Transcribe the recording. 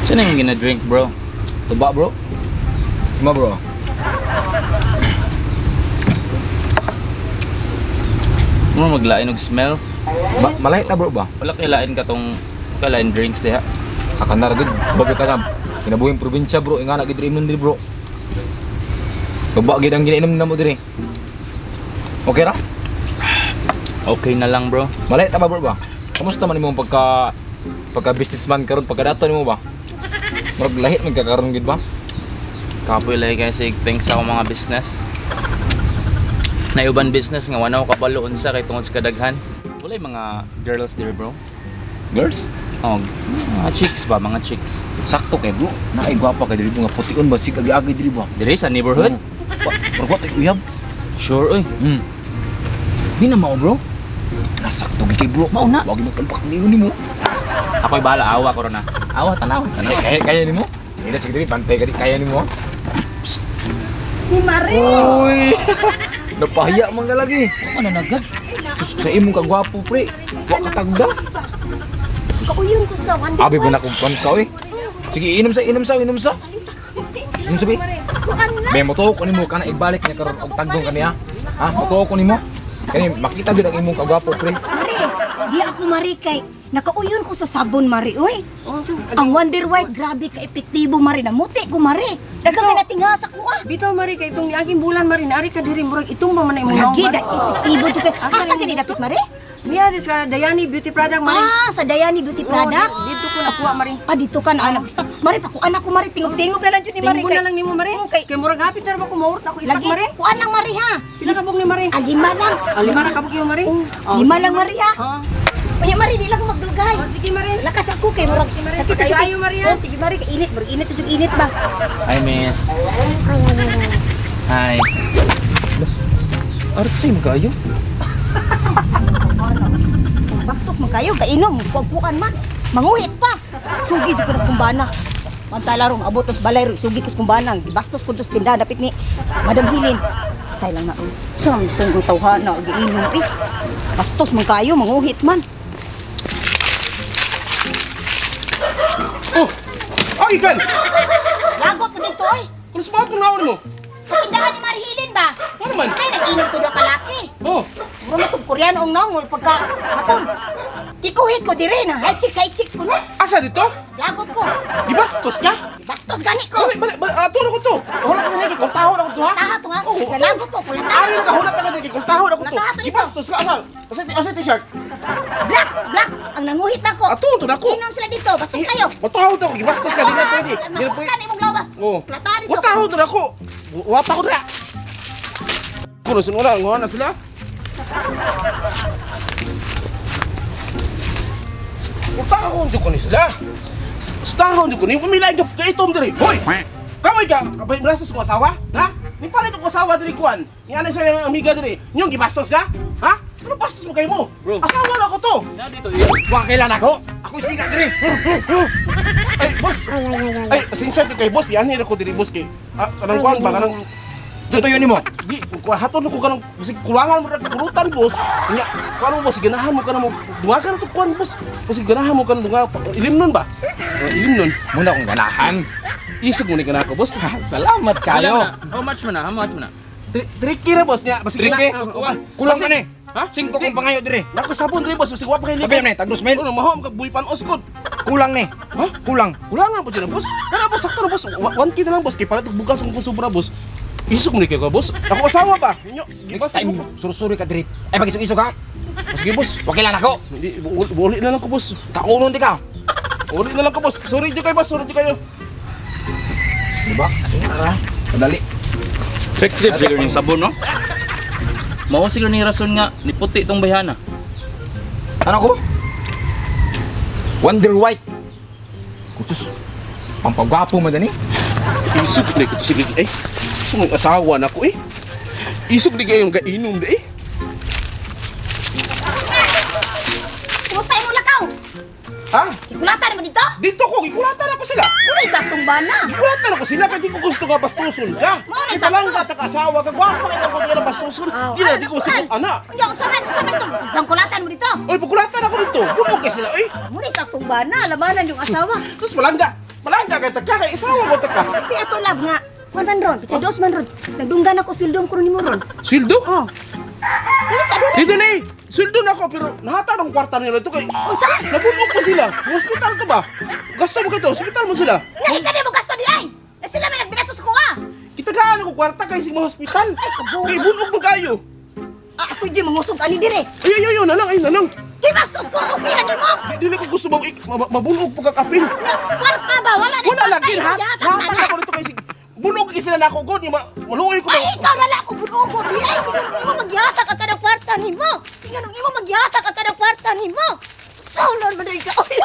Sino yung gina-drink, bro? Tuba, bro. Ima, bro. Mo maglain og smell. Ba malahit na, bro ba? Wala kay lain ka tong kalain drinks diha. Akanar gud, bago ka kam. Kinabuhing probinsya, bro. Ingana gid diri diri, bro. Tuba gid ang ginainom namo diri. Okay ra? Okay na lang, bro. Malahit na ba, bro ba? Kamusta man imong pagka pagka businessman karon pagkadato nimo ba? Murag lahit man ka karon gid ba? Kapoy lagi kay sig thanks sa akong mga business. Naiuban business nga wala ko kabalo unsa kay tungod sa kadaghan. Walay mga girls there, bro. Girls? Oh, mga chicks ba, mga chicks. Sakto kay bro. Naay gwapa kay diri nga pution ba sig agi-agi diri ba? Dire sa neighborhood? Murag wa tay uyab. Sure, oy. Di na mao, bro. Nasakto gid kay bro. Mao na. Wag magkalpak niyo nimo. Ako'y bahala, awa ko ron na. Awa, tanaw. Tanaw. Kaya kaya nimo? Kaya sige diri pantay ka di kaya nimo. Ni Marie! Uy. Napahiya man ka lagi. Ano nagad? Sus, sa imong kagwapo pre. Wa ka tagda. Kauyon ko sa Wonder Abi ba White. na kung kuan ka oy. Sige, inom sa, inom sa, inom sa. Inom sa, be. Kuan lang. Be, motuo ko nimo kana ibalik niya karon og tagdong kaniya. Ha, motuo ko nimo. Kani makita gyud ang imong kagwapo pre. Marie, di ako Marie kay nakauyon ko sa sabon Marie, uy. Oh, so, Ang Wonder White, grabe ka epektibo Marie. Namuti ko Marie. Daghang kay natingha sa kuha. Bitaw Mari kay itong niaging bulan Mari naari ka diri murag itong pa man imong Lagi naong, da epektibo jud kay. Asa Asa ni gani dapit Marie? Niya di sa Dayani Beauty Product Mari. Ah, sa Dayani Beauty Products. Oh, dito ko nakuha Mari. Ah, dito ka na anak. Basta, Mari, pakuan ako Mari. Tingob-tingob na lang jud ni Mari. Tingbo na lang nimo Mari. Oo, kay, Kay murag hapit na ra ba ko maurot na ako isak lagi, Mari. kuan lang Mari ha. Pila ka bug ni Mari? Ah, lima lang. Ah, lima ra ka bug yung Mari. Oh, Oh, lima sige, lang Mari ha. Oh. Unya Mari, di lang ko magdugay. Oh, sige Mari. Lakas ako kay murag Sige, Mari. sakit Patayo, jud. ayo, Mari, ha? Oh, sige Mari, kay init, murag init jud init ba. Hi, miss. Hi. Arte mo kayo. Bastos man kayo, kainom, kuan man. Manguhit pa. Sugi jud ko sa kumbana. Pantala ro maabot tos balay ro, sugi ko sa kumbana. Gibastos ko tos tindahan dapit ni Madam Hilin. Tay lang na oy. Sam tunggo tawhana giinom eh. Bastos man kayo, manguhit man. Oh! Ay, kan! Lagot ko dito oy. Kung sa mga naon mo? Sa tindahan ni Mari Hilin ba? Ano man? Ay nag-inom to ka laki. Oh! Mura mo tong Koreano ang naong pagka hapon. Kikuhit ko dire na. High chicks ko na. Asa dito? Lagot ko. Gibastos ka? Bastos gani ko. Balik, balik, balik. Ato na ko to. Hulat ka na kung tahon ako to, ha? Taha to ha. Oo. Nalagot ko kulata. Ari na ka, hulat ka na kung tahon ako to. Kulataha to dito. Gibastos ka, asa? Asa, asa t-shirt? Black, black. Ang nanguhit ako. Ato to na ko. Inom sila dito. Bastos kayo. Kung tahon to, gibastos ka, di na pwede. Di na pwede. Makustan imong lawas. Oo. Kulata dito. Kung tahon to na ko. Wapa ko na. Kuno sinula, nguha na sila. Kung tahon ko ni sila. Tahon ko ni pamilya ka itom diri. Hoy! Kamay ka, kabay brasos kong asawa? Ha? Ni palit kong asawa diri kuan. Ni ana siya yung amiga diri. Nyong gibastos ka? Ha? Ano bastos mo kay mo? Bro. Asawa na ako to. Na dito eh. Wa kailan ako. Ako siga diri. Ay, boss. Ay, pasensya kay boss. Yan ko diri boss kay. Ah, kanang kuan ba kanang Tutuyo nimo. Di, kuha haton ko kanang bisig kulangan mo na kurutan boss. Nya, kuan mo boss ganahan mo kanang mo dungagan na to kuan boss. Boss ganahan mo kanang dunga ilim nun ba? Oh, ilim nun. Muna akong ganahan. Isog mo ni kanako boss. Salamat kayo. How much man na? How much man na? Tricky ra boss nya. Basig Tricky? Kulang ka ni. Ha? Singko kong pangayo diri. Nako sabon diri boss, basig wa pa kay Tabi ni, tag 2,000. Ano mahom ka buhi pan osgod. Kulang ni. Ha? Kulang. Kulangan po siya boss. Kana boss sakto na boss. 1K na lang boss kay palit og bugas kung sobra boss. Isog mo ni kay ko boss. Ako asawa ba? Inyo, Next time, sursuri ka diri. Ay pagisog-isog ha. Sige boss. Wa kailan ako. Hindi, uli na lang ko boss. Kaunon di ka. Uli na lang ko boss. Sorry dyan kayo boss, sorry dyan kayo. Diba? Tara. Madali. Effective siguro yung sabon, no? Mao siguro ni rason nga ni puti tong bayhana. Ano ko? Wonder White. Kutus. Pampagwapo man dani. Isog na ko to sige eh. Isog ang asawa na ko eh. Isog di kayo gainom di eh. Kumusta imong lakaw? Ha? Ikulatan mo dito? Dito ko, gikulatan ako sila. Muna saktong bana. Gikulatan ako sila kay di ko gusto nga bastuson ka. Mao na Kita lang ka asawa ka, gwapa ka kung nga bastuson. Oh, Di na di ko sige ana. Unya unsa man, unsa man itong bangkulatan mo dito? Oy, pagkulatan ako dito. Bumog kay sila eh. Muna saktong bana, labanan yung asawa. Tapos malangga. Palangga kay taka kay isawa ko taka. Tapi ato lab nga. Kuan man ron, pitsa dos man ron. Nagdunggan ako sweldo ko ron nimo ron. Sweldo? Oh. Dili sa diri. Di dili. Sweldo na ako pero nahata ng kwarta nila ito kay Unsa? Nabunog ko sila. Hospital to ba? Gasto mo kito, hospital mo sila. Nga ikaw di mo gasto di ay. Na sila may nagbinatos ko ah. Kitagaan ako kwarta kay sig hospital. Ay, kabuo. Kay bunog mo kayo. Ah, ako di mangusog ani dire. Ay ay ay, nalang ay nalang. Gibastos ko okay ra nimo. Di dili ko gusto mabunog pag kapil. Nga kwarta ba wala ni Wala lagi ha. Hatag ako nito kay sig bunog kay sila nako god maluoy ko Ay, ba. ikaw na lang ako bunugo. Di ay, pinganong imo magyatak at ang kwarta nimo. Pinganong imo magyatak at ang kwarta nimo. Saulon man ka. Oy.